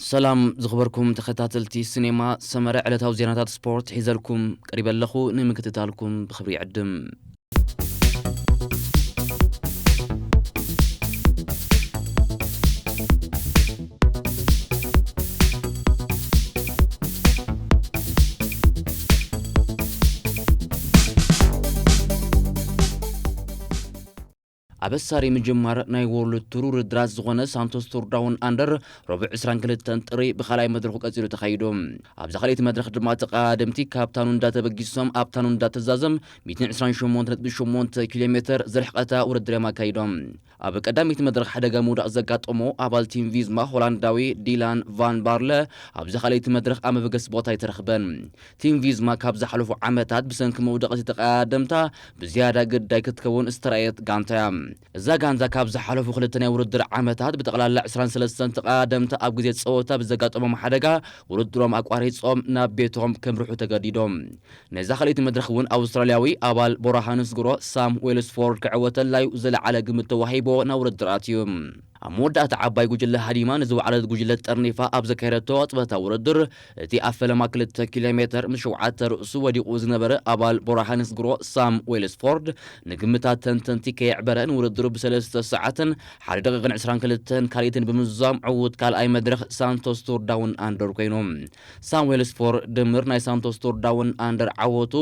ሰላም ዝኽበርኩም ተኸታተልቲ ሲኔማ ሰመረ፣ ዕለታዊ ዜናታት ስፖርት ሒዘልኩም ቀሪበ ኣለኹ። ንምክትታልኩም ብኽብሪ ይዕድም። ኣበሳሪ ምጅማር ናይ ወርልድ ቱር ውድድራት ዝኾነ ሳንቶስ ቱር ዳውን ኣንደር፣ ረቡዕ ዕስራን ክልተን ጥሪ ብኻልኣይ መድረኹ ቀጺሉ ተኻይዱ። ኣብዛ ካልኣይቲ መድረኽ ድማ ተቐዳደምቲ ካብ ታኑንዳ ተበጊሶም ኣብ ታኑንዳ ተዛዘም ሚእትን ዕስራን ሸሞንተን ነጥቢ ሸሞንተ ኪሎ ሜተር ዝርሕቐታ ውድድር እዮም ኣካይዶም። ኣብ ቀዳመይቲ መድረኽ ሓደጋ ምውዳቕ ዘጋጠሞ ኣባል ቲም ቪዝማ ሆላንዳዊ ዲላን ቫን ባርለ፣ ኣብዚ ካልኣይቲ መድረኽ ኣብ መበገሲ ቦታ ኣይተረኽበን። ቲም ቪዝማ ካብ ዝሓለፉ ዓመታት ብሰንኪ መውደቕቲ ተቐዳደምታ ብዝያዳ ግዳይ ክትከውን ዝተራእየት ጋንታ እያ። እዛ ጋንታ ካብ ዝሓለፉ ክልተ ናይ ውድድር ዓመታት ብጠቕላላ ዕስራን ሰለስተን ተቐዳደምታ ኣብ ግዜ ጸወታ ብዘጋጠሞም ሓደጋ ውድድሮም ኣቋሪጾም ናብ ቤቶም ከምርሑ ተገዲዶም። ነዛ ካልኣይቲ መድረኽ እውን ኣውስትራልያዊ ኣባል ቦራሃንስ ግሮ ሳም ዌልስፎርድ ክዕወተላ እዩ ዝለዓለ ግምት ተዋሂቦ ናብ ውድድር ኣትዩ። ኣብ መወዳእታ ዓባይ ጉጅለ ሃዲማ ንዝወዓለት ጉጅለ ጠርኒፋ ኣብ ዘካየደቶ ቅጽበታዊ ውድድር፣ እቲ ኣብ ፈለማ ክልተ ኪሎ ሜተር ምስ ሸውዓተ ርእሱ ወዲቑ ዝነበረ ኣባል ቦራሃንስ ግሮ ሳም ዌልስፎርድ፣ ንግምታት ተንተንቲ ከየዕበረ ንውድድሩ ብሰለስተ ሰዓትን ሓደ ደቂቕን ዕስራን ክልተን ካልኢትን ብምዝዛም ዕዉት ካልኣይ መድረኽ ሳንቶስ ቱር ዳውን ኣንደር ኮይኑ። ሳም ዌልስፎርድ ድምር ናይ ሳንቶስ ቱር ዳውን ኣንደር ዓወቱ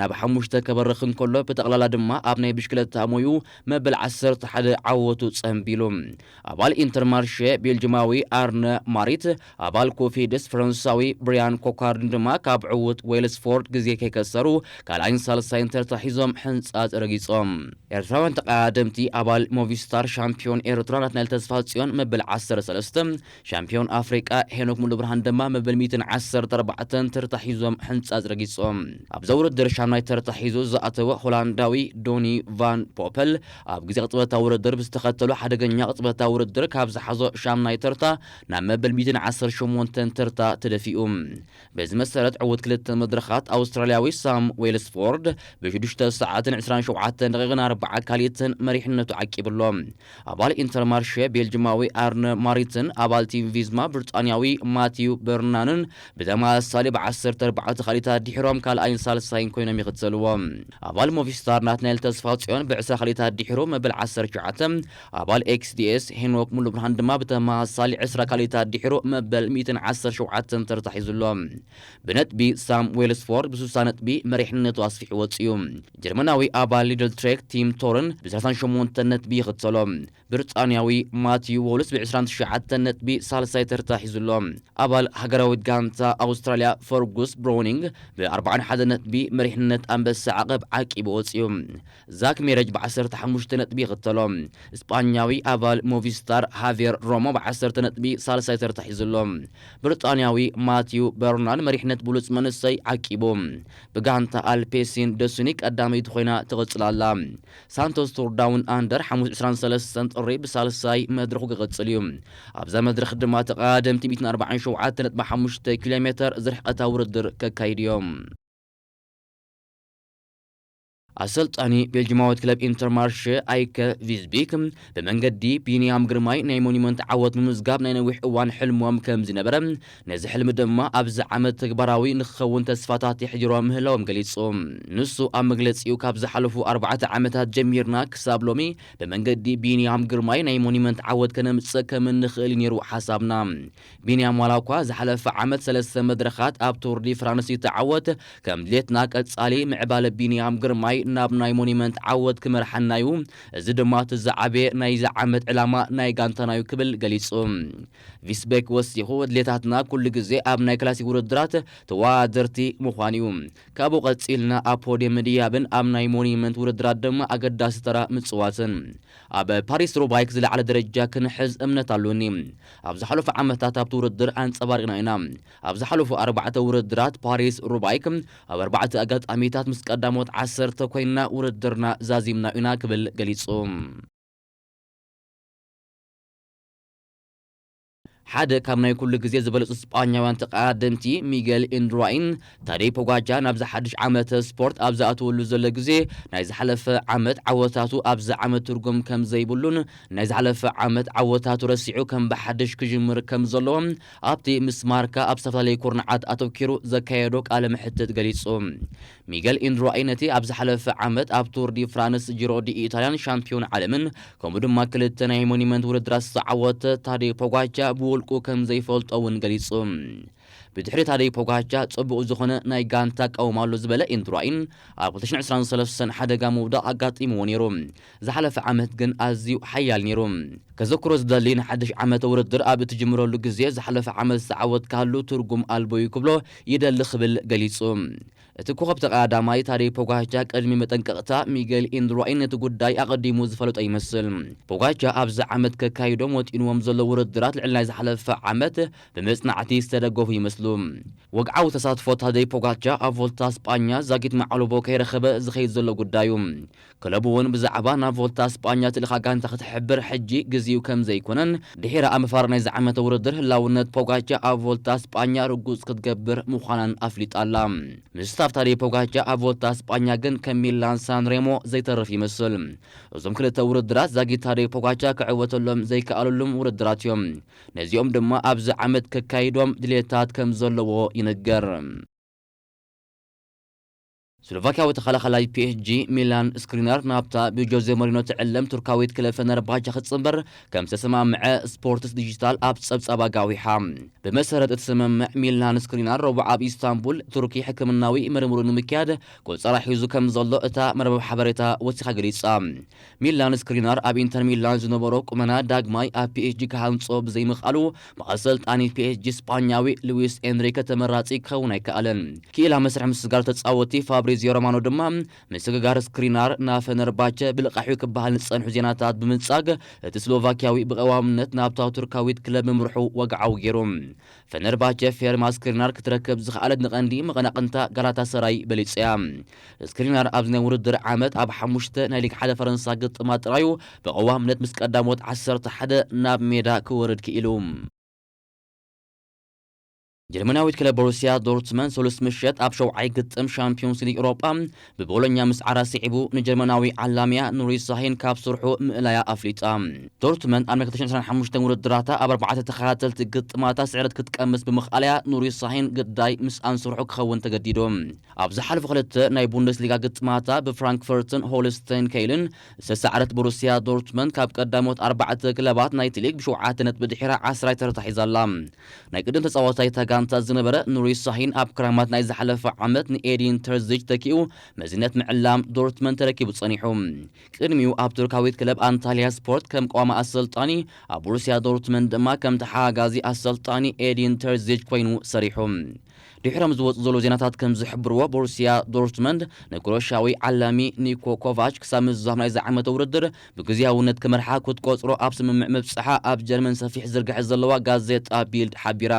ናብ ሓሙሽተ ከበርኽ እንከሎ፣ ብጠቕላላ ድማ ኣብ ናይ ብሽክለታ ሞዩ መበል ዓሰርተ ሓደ ዓወቱ ጸንቢሉ። ኣባል ኢንተርማርሼ ቤልጅማዊ ኣርነ ማሪት፣ ኣባል ኮፊድስ ፈረንሳዊ ብሪያን ኮካርድን ድማ ካብ ዕዉት ዌልስፎርድ ግዜ ከይከሰሩ ካልኣይን ሳልሳይን ተርታ ሒዞም ሕንጻጽ ረጊጾም። ኤርትራውያን ተቐዳደምቲ ኣባል ሞቪስታር ሻምፒዮን ኤርትራ ናትናኤል ተስፋጽዮን መበል ዓሰርተ ሰለስተ፣ ሻምፒዮን ኣፍሪቃ ሄኖክ ሙሉብርሃን ድማ መበል ሚእትን ዓሰርተ ኣርባዕተን ተርታ ሒዞም ሕንጻጽ ረጊጾም። ኣብዛ ውድድር ሻምናይ ተርታ ሒዙ ዝኣተወ ሆላንዳዊ ዶኒ ቫን ፖፐል ኣብ ግዜ ቅጽበታዊ ውድድር ብዝተኸተሎ ሓደገኛ ቅጽበታዊ ውድድር ካብ ዝሓዞ ሻምናይ ተርታ ናብ መበል ሚእትን ዓሰርተ ሸሞንተን ተርታ ተደፊኡ። በዚ መሰረት ዕዉት ክልተ መድረኻት ኣውስትራልያዊ ሳም ዌልስፎርድ ብሽዱሽተ ሰዓትን ዕስራን ሸውዓተን ደቂቕን ኣርባዓ ካልኢትን መሪሕነቱ ዓቂቡ ኣሎ። ኣባል ኢንተርማርሼ ቤልጅማዊ ኣርነ ማሪትን ኣባል ቲም ቪዝማ ብሪጣንያዊ ማቲዩ በርናንን ብተመሳሳሊ ብዓሰርተ ኣርባዕተ ካልኢታት ድሒሮም ካልኣይን ሳልሳይን ኮይኖም ይኽተልዎ። ኣባል ሞቪስታር ናትናኤል ተስፋጽዮን ብዕስራ ካልኢታት ድሒሩ መበል ዓሰርተ ሸውዓተ፣ ኣባል ኤክስዲኤስ ሄኖክ ሙሉብርሃን ድማ ብተመሳሳሊ ዕስራ ካልኢታት ድሒሩ መበል ሚእትን ዓሰርተ ሸውዓተን ተርታ ሒዙ ኣሎ። ብነጥቢ ሳም ዌልስፎርድ ብስሳ ነጥቢ መሪሕነቱ ኣስፊሑ ወጺኡ። ጀርመናዊ ኣባል ሊድል ትሬክ ቲም ቶርን ብሰላሳን ሸሞንተን ነጥቢ ይኽተሎ። ብሪጣንያዊ ማቲዩ ዎልስ ብዕስራን ትሽዓተን ነጥቢ ሳልሳይ ተርታ ሒዙ ኣሎ። ኣባል ሃገራዊት ጋንታ ኣውስትራልያ ፈርጉስ ብሮውኒንግ ብኣርባዓን ሓደን ነጥቢ መሪሕነት ኣንበሳ ዓቐብ ዓቂቡ ወጺኡ። ዛክ ሜረጅ ብዓሰርተ ሓሙሽተ ነጥቢ ይኽተሎ። ስጳኛዊ ኣባል ሞቪስታር ሃቬር ሮሞ ብዓሰርተ ነጥቢ ሳልሳይ ተርታ ሒዙ ኣሎ። ብሪጣንያዊ ማቲዩ በርናን መሪሕነት ብሉጽ መንሰይ ዓቂቡ። ብጋንታ ኣልፔሲን ደሱኒ ቀዳመይቲ ኮይና ትቕጽል ኣላ። ሳንቶስ ቱር ዳውን ኣንደር ሓሙስ ዕስራን ሰለስተን ጥሪ ብሳልሳይ መድረኹ ክቕጽል እዩ። ኣብዛ መድረኽ ድማ ተቐዳደምቲ ሚእትን ኣርባዓን ሸውዓተን ነጥቢ ሓሙሽተ ኪሎ ሜተር ዝርሕቐታ ውድድር ከካይዱ እዮም። ኣሰልጣኒ ቤልጅማዊት ክለብ ኢንተርማርሼ ኣይከ ቪዝቢክ ብመንገዲ ቢንያም ግርማይ ናይ ሞኒመንት ዓወት ምምዝጋብ ናይ ነዊሕ እዋን ሕልሞም ከም ዝነበረ፣ ነዚ ሕልሚ ድማ ኣብዚ ዓመት ተግባራዊ ንክኸውን ተስፋታት የሕዲሮም ምህላዎም ገሊጹ። ንሱ ኣብ መግለጺኡ፣ ካብ ዝሓለፉ ኣርባዕተ ዓመታት ጀሚርና ክሳብ ሎሚ ብመንገዲ ቢንያም ግርማይ ናይ ሞኒመንት ዓወት ከነምጽእ ከም እንኽእል እዩ ነይሩ ሓሳብና። ቢንያም ዋላ እኳ ዝሓለፈ ዓመት ሰለስተ መድረኻት ኣብ ቱር ዲ ፍራንስ ይተዓወት፣ ከም ድሌትና ቀጻሊ ምዕባለ ቢንያም ግርማይ ናብ ናይ ሞኒመንት ዓወት ክመርሓና እዩ። እዚ ድማ እቲ ዝዓበየ ናይዚ ዓመት ዕላማ ናይ ጋንታና እዩ ክብል ገሊጹ። ቪስቤክ ወሲኹ፣ ድሌታትና ኩሉ ግዜ ኣብ ናይ ክላሲክ ውድድራት ተወዳደርቲ ምዃን እዩ። ካብኡ ቀጺልና ኣብ ፖድየም ምድያብን ኣብ ናይ ሞኒመንት ውድድራት ድማ ኣገዳሲ ተራ ምጽዋትን። ኣብ ፓሪስ ሩባይክ ዝለዓለ ደረጃ ክንሕዝ እምነት ኣሎኒ። ኣብ ዝሓለፉ ዓመታት ኣብቲ ውድድር ኣንጸባሪቕና ኢና። ኣብ ዝሓለፉ ኣርባዕተ ውድድራት ፓሪስ ሩባይክ ኣብ ኣርባዕተ ኣጋጣሚታት ምስ ቀዳሞት ዓሰርተ ኮይንና ውድድርና ዛዚምና ኢና ክብል ገሊጹ። ሓደ ካብ ናይ ኩሉ ግዜ ዝበለጹ ስጳኛውያን ተቐዳደምቲ ሚጌል ኢንድራይን፣ ታደይ ፖጋቻ ናብዚ ሓድሽ ዓመተ ስፖርት ኣብ ዝኣተወሉ ዘሎ ግዜ፣ ናይ ዝሓለፈ ዓመት ዓወታቱ ኣብዚ ዓመት ትርጉም ከም ዘይብሉን ናይ ዝሓለፈ ዓመት ዓወታቱ ረሲዑ ከም ብሓድሽ ክጅምር ከም ዘለዎን ኣብቲ ምስ ማርካ ኣብ ዝተፈላለየ ኩርናዓት ኣተኪሩ ዘካየዶ ቃለ መሕትት ገሊጹ። ሚጌል ኢንድራይን ነቲ ኣብ ዝሓለፈ ዓመት ኣብ ቱር ዲ ፍራንስ፣ ጂሮ ዲ ኢታልያን ሻምፒዮን ዓለምን ከምኡ ድማ ክልተ ናይ ሞኒመንት ውድድራት ዝተዓወተ ታደይ ፖጋቻ ብውልቁ ከም ዘይፈልጦ እውን ገሊጹ። ብድሕሪ ታደይ ፖጋቻ ጽቡቕ ዝኾነ ናይ ጋንታ ቀውም ኣሎ ዝበለ ኢንድራይን፣ ኣብ ክልተ ሽሕን ዕስራን ሰለስተን ሓደጋ ምውዳቕ ኣጋጢምዎ ነይሩ። ዝሓለፈ ዓመት ግን ኣዝዩ ሓያል ነይሩ። ከዘክሮ ዝደሊ፣ ንሓድሽ ዓመተ ውድድር ኣብ እትጅምረሉ ግዜ ዝሓለፈ ዓመት ዝተዓወትካሉ ትርጉም ኣልቦ እዩ ክብሎ ይደሊ ክብል ገሊጹ። እቲ ኮኸብ ተቐዳዳማይ ታደይ ፖጋቻ ቅድሚ መጠንቀቕታ ሚጌል ኢንድራይን ነቲ ጉዳይ ኣቐዲሙ ዝፈለጦ ይመስል። ፖጋቻ ኣብዚ ዓመት ከካይዶም ወጢንዎም ዘለዉ ውድድራት ልዕሊ ናይ ዝሓለፈ ዓመት ብመጽናዕቲ ዝተደገፉ ይመስሉ። ወግዓዊ ተሳትፎ ታደይ ፖጋቻ ኣብ ቮልታ ስጳኛ ዛጊት መዓልቦ ከይረኸበ ዝኸይድ ዘሎ ጉዳዩ። ክለቡ እውን ብዛዕባ ናብ ቮልታ ስጳኛ ትልካ ጋንታ ክትሕብር ሕጂ ግዜኡ ከም ዘይኮነን ድሒራ ኣብ ምፍራቕ ናይዚ ዓመተ ውድድር ህላውነት ፖጋቻ ኣብ ቮልታ ስጳኛ ርጉጽ ክትገብር ምዃናን ኣፍሊጣ ኣላ። ምስታፍ ታደይ ፖጋቻ ኣብ ቮልታ ስጳኛ ግን ከም ሚላን ሳን ሬሞ ዘይተርፍ ይመስል። እዞም ክልተ ውድድራት ዛጊት ታደይ ፖጋቻ ክዕወተሎም ዘይከኣለሉም ውድድራት እዮም። ነዚኦም ድማ ኣብዚ ዓመት ከካይዶም ድሌታት ከም ዘለዎ ይንገር። ስሎቫክያዊ ተኸላኸላይ ፒ ኤስ ጂ ሚላን ስክሪነር ናብታ ብጆዜ ሞሪኖ ትዕለም ቱርካዊት ክለብ ፈነርባቸ ክትጽንበር ከም ዝተሰማምዐ ስፖርትስ ዲጂታል ኣብ ጸብጻባ ጋዊሓ። ብመሰረት እቲ ስምምዕ፣ ሚላን ስክሪነር ረቡዕ ኣብ ኢስታንቡል ቱርኪ ሕክምናዊ ምርምሩ ንምክያድ ቆጸራ ሒዙ ከም ዘሎ እታ መርበብ ሓበሬታ ወሲኻ ገሊጻ። ሚላን ስክሪነር ኣብ ኢንተር ሚላን ዝነበሮ ቁመና ዳግማይ ኣብ ፒ ኤስ ጂ ክሃንጾ ብዘይምኽኣሉ፣ ብኣሰልጣኒ ፒ ኤስ ጂ ስጳኛዊ ሉዊስ ኤንሪከ ተመራጺ ክኸውን ኣይከኣለን። ክኢላ መስርሕ ምስግጋር ተጻወቲ ፋብሪዚዮ ሮማኖ ድማ፣ ምስግጋር ስክሪናር ናብ ፈነርባቸ ብልቃሕ እዩ ክበሃል ዝጸንሑ ዜናታት ብምንጻግ፣ እቲ ስሎቫክያዊ ብቐዋምነት ናብታ ቱርካዊት ክለብ ምምርሑ ወግዓዊ ገይሩ። ፈነርባቸ ፌርማ ስክሪናር ክትረክብ ዝኸኣለት ንቐንዲ መቐናቕንታ ጋላታሰራይ በሊጸያ። ስክሪናር ኣብዚ ናይ ውድድር ዓመት ኣብ ሓሙሽተ ናይ ሊግ ሓደ ፈረንሳ ግጥማት ጥራዩ ብቐዋምነት ምስ ቀዳሞት ዓሰርተ ሓደ ናብ ሜዳ ክወርድ ክኢሉ። ጀርመናዊት ክለብ ቦሩሲያ ዶርትመንድ ሰሉስ ምሸት ኣብ ሸውዓይ ግጥም ሻምፒዮንስ ሊግ ኤውሮጳ ብቦሎኛ ምስ ዓራ ስዒቡ፣ ንጀርመናዊ ዓላሚያ ኑሪ ሳሂን ካብ ስርሑ ምእላያ ኣፍሊጣ። ዶርትመንድ ኣብ ናይ ክልተ ሽሕን ዕስራን ሓሙሽተን ውድድራታ ኣብ ኣርባዕተ ተኸታተልቲ ግጥማታ ስዕረት ክትቀምስ ብምኽኣልያ፣ ኑሪ ሳሂን ግዳይ ምስኣን ስርሑ ክኸውን ተገዲዱ። ኣብ ዝሓለፉ ክልተ ናይ ቡንደስሊጋ ግጥማታ ብፍራንክፈርትን ሆልስቴን ከይልን ዝተሳዕረት ቦሩሲያ ዶርትመንድ ካብ ቀዳሞት ኣርባዕተ ክለባት ናይቲ ሊግ ብሸውዓተ ነጥቢ ድሒራ ዓስራይ ተርታ ሒዛ ኣላ። ናይ ቅድም ተጻዋታይ እታ ጋንታ ዝነበረ ኑሪ ሳሂን ኣብ ክራማት ናይ ዝሓለፈ ዓመት ንኤዲን ተርዚች ተኪኡ መዝነት ምዕላም ዶርትመንድ ተረኪቡ ጸኒሑ። ቅድሚኡ ኣብ ቱርካዊት ክለብ ኣንታልያ ስፖርት ከም ቀዋሚ ኣሰልጣኒ፣ ኣብ ቦሩሲያ ዶርትመንድ ድማ ከም ተሓጋጋዚ ኣሰልጣኒ ኤዲን ተርዚች ኮይኑ ሰሪሑ። ድሕሮም ዝወጹ ዘለዉ ዜናታት ከም ዝሕብርዎ፣ ቦሩሲያ ዶርትመንድ ንክሮሻዊ ዓላሚ ኒኮ ኮቫች ክሳብ ምዝዛም ናይዚ ዓመተ ውድድር ብግዝያውነት ክመርሓ ክትቆጽሮ ኣብ ስምምዕ ምብጽሓ ኣብ ጀርመን ሰፊሕ ዝርግሐ ዘለዋ ጋዜጣ ቢልድ ሓቢራ።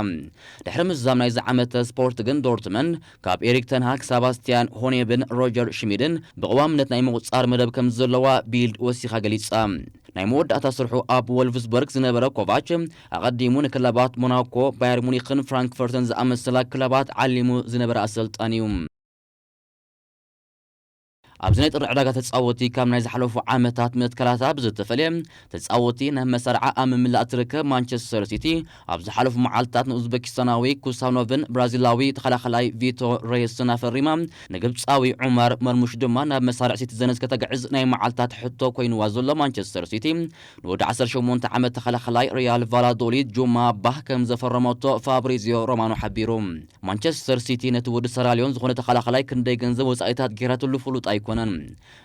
ድሕሪ ምዝዛም ናይዚ ዓመተ ስፖርት ግን ዶርትመንድ ካብ ኤሪክ ተንሃግ፣ ሰባስቲያን ሆኔብን ሮጀር ሽሚድን ብቐዋምነት ናይ ምቑጻር መደብ ከም ዘለዋ ቢልድ ወሲኻ ገሊጻ። ናይ መወዳእታ ስርሑ ኣብ ወልፍስበርግ ዝነበረ ኮቫች፣ ኣቐዲሙ ንክለባት ሞናኮ፣ ባየር ሙኒኽን ፍራንክፈርትን ዝኣመሰላ ክለባት ዓሊሙ ዝነበረ ኣሰልጣኒ እዩ። ኣብዚ ናይ ጥሪ ዕዳጋ ተጻወቲ ካብ ናይ ዝሓለፉ ዓመታት መትከላታ ብዝተፈልየ፣ ተጻወቲ ናብ መሳርዓ ኣብ ምምላእ ትርከብ ማንቸስተር ሲቲ፣ ኣብ ዝሓለፉ መዓልታት ንኡዝበኪስታናዊ ኩሳኖቭን ብራዚላዊ ተኸላኸላይ ቪቶር ሬየስን ኣፈሪማ፣ ንግብጻዊ ዑመር መርሙሽ ድማ ናብ መሳርዕ ሲቲዘንስ ከተግዕዝ ናይ መዓልታት ሕቶ ኮይንዋ ዘሎ ማንቸስተር ሲቲ፣ ንወዲ ዓሰርተ ሸሞንተ ዓመት ተኸላኸላይ ሪያል ቫላዶሊድ ጁማ ባህ ከም ዘፈረመቶ ፋብሪዚዮ ሮማኖ ሓቢሩ። ማንቸስተር ሲቲ ነቲ ወዲ ሰራልዮን ዝኾነ ተኸላኸላይ ክንደይ ገንዘብ ወጻኢታት ጌራትሉ ፍሉጥ ኣይኮነን።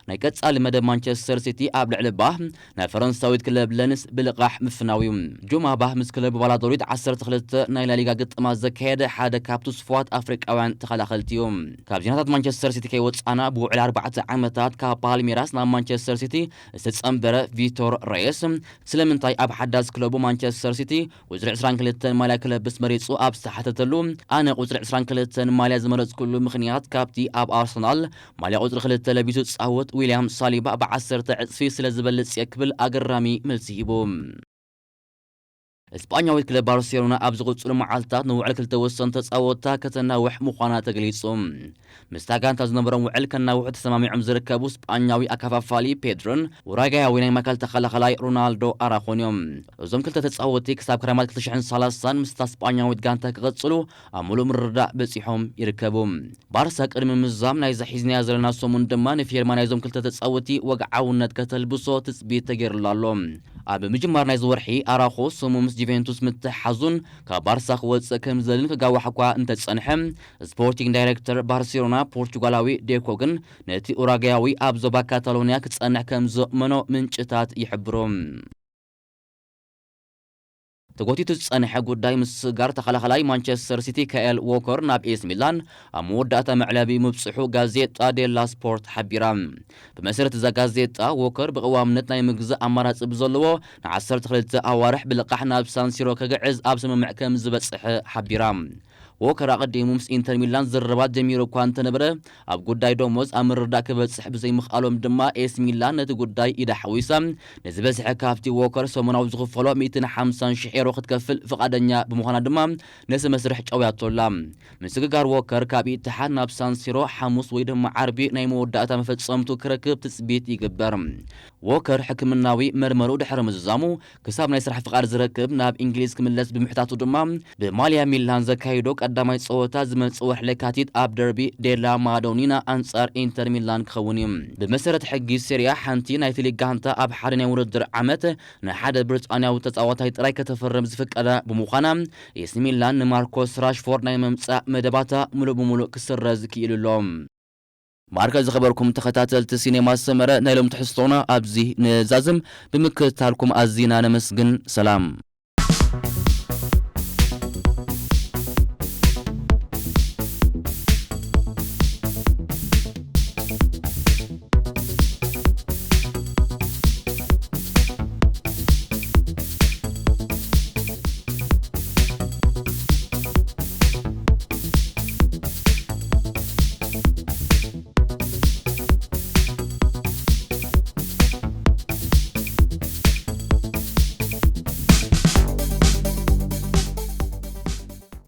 ናይ ቀጻሊ መደብ ማንቸስተር ሲቲ ኣብ ልዕሊ ባህ ናይ ፈረንሳዊት ክለብ ለንስ ብልቓሕ ምፍናው እዩ። ጁማ ባህ ምስ ክለብ ቫላዶሊድ ዓሰርተ ክልተ ናይ ላሊጋ ግጥማት ዘካየደ ሓደ ካብ ትስፉዋት ኣፍሪቃውያን ተኸላኸልቲ እዩ። ካብ ዜናታት ማንቸስተር ሲቲ ከይወጻና፣ ብውዕሊ ኣርባዕተ ዓመታት ካብ ፓልሜራስ ናብ ማንቸስተር ሲቲ ዝተጸንበረ ቪቶር ሬየስ ስለምንታይ ኣብ ሓዳስ ክለቡ ማንቸስተር ሲቲ ቁጽሪ ዕስራን ክልተን ማልያ ክለብስ መሪጹ ኣብ ዝተሓተተሉ፣ ኣነ ቁጽሪ ዕስራን ክልተን ማልያ ዝመረጽኩሉ ምኽንያት ካብቲ ኣብ ኣርሰናል ማልያ ቁጽሪ ክልተ ለቢሱ ዝጻወት ዊልያም ሳሊባ ብዓሰርተ ዕጽፊ ስለ ዝበልጽ እየ ክብል ኣገራሚ መልሲ ሂቡ። እስጳኛዊት ክለብ ባርሴሎና ኣብ ዝቕጽሉ መዓልታት ንውዕል ክልተ ወሰንቲ ተጻወትታ ከተናውሕ ምዃና ተገሊጹ። ምስታ ጋንታ ዝነበሮም ውዕል ከናውሑ ተሰማሚዖም ዝርከቡ እስጳኛዊ ኣከፋፋሊ ፔድሮን ኡራጋያዊ ናይ ማእከል ተኸላኸላይ ሮናልዶ ኣራኾን እዮም። እዞም ክልተ ተጻወትቲ ክሳብ ክረማት ክልተ ሽሕን ሰላሳን ምስታ እስጳኛዊት ጋንታ ክቐጽሉ ኣብ ምሉእ ምርድዳእ በጺሖም ይርከቡ። ባርሳ ቅድሚ ምዛም ናይዛ ሒዝናያ ዘለና ሰሙን ድማ ንፊርማ ናይዞም ክልተ ተጻወትቲ ወግዓውነት ከተልብሶ ትጽቢት ተገይሩላ ኣሎ። ኣብ ምጅማር ናይዚ ወርሒ ኣራኾ ሰሙን ምስ ጁቬንቱስ ምትሕሓዙን ካብ ባርሳ ክወጽእ ከም ዝደልን ክጋዋሕ እኳ እንተጸንሐ፣ ስፖርቲንግ ዳይሬክተር ባርሴሎና ፖርቹጋላዊ ዴኮ ግን ነቲ ኡራጋያዊ ኣብ ዞባ ካታሎኒያ ክጸንሕ ከም ዘእመኖ ምንጭታት ይሕብሩ። ተጎቲቱ ዝጸንሐ ጉዳይ ምስጋር ተኸላኸላይ ማንቸስተር ሲቲ ካኤል ዎከር ናብ ኤስ ሚላን ኣብ መወዳእታ መዕለቢ ምብጽሑ ጋዜጣ ዴላ ስፖርት ሓቢራ። ብመሰረት እዛ ጋዜጣ፣ ዎከር ብቐዋምነት ናይ ምግዛእ ኣማራጺ ብዘለዎ ንዓሰርተ ክልተ ኣዋርሕ ብልቓሕ ናብ ሳንሲሮ ከግዕዝ ኣብ ስምምዕ ከም ዝበጽሐ ሓቢራ። ዎከር ኣቐዲሙ ምስ ኢንተር ሚላን ዝርርባት ጀሚሩ እኳ እንተነበረ፣ ኣብ ጉዳይ ደሞዝ ኣብ ምርዳእ ክበጽሕ ብዘይምኽኣሎም ድማ ኤስ ሚላን ነቲ ጉዳይ ኢዳ ሓዊሳ፣ ንዝበዝሐ ካብቲ ዎከር ሰሙናዊ ዝኽፈሎ ሚእትን ሓምሳን ሽሕ ኤሮ ክትከፍል ፍቓደኛ ብምዃና ድማ ነቲ መስርሕ ጨውያቶ ኣላ። ምስግጋር ዎከር ካብ ኢትሓድ ናብ ሳንሲሮ ሓሙስ ወይ ድማ ዓርቢ ናይ መወዳእታ መፈጸምቱ ክረክብ ትጽቢት ይግበር። ዎከር ሕክምናዊ መርመሩ ድሕሪ ምዝዛሙ ክሳብ ናይ ስራሕ ፍቓድ ዝረክብ ናብ እንግሊዝ ክምለስ ብምሕታቱ ድማ ብማልያ ሚላን ዘካይዶ ቀዳማይ ጸወታ ዝመጽእ ወርሒ ለካቲት ኣብ ደርቢ ዴላ ማዶኒና ኣንጻር ኢንተር ሚላን ክኸውን እዩ። ብመሰረት ሕጊ ሴሪያ ሓንቲ ናይቲ ሊግ ጋንታ ኣብ ሓደ ናይ ውድድር ዓመት ንሓደ ብሪጣንያዊ ተጻዋታይ ጥራይ ከተፈርም ዝፍቀዳ ብምዃና ኤሲ ሚላን ንማርኮስ ራሽፎርድ ናይ ምምጻእ መደባታ ምሉእ ብምሉእ ክስረዝ ክኢሉ ኣሎ። ማርከ ዝኸበርኩም ተኸታተልቲ ሲኔማ ሰመረ ናይ ሎም ትሕዝቶና ኣብዚ ንዛዝም ብምክትታልኩም ኣዚና ነመስግን። ሰላም።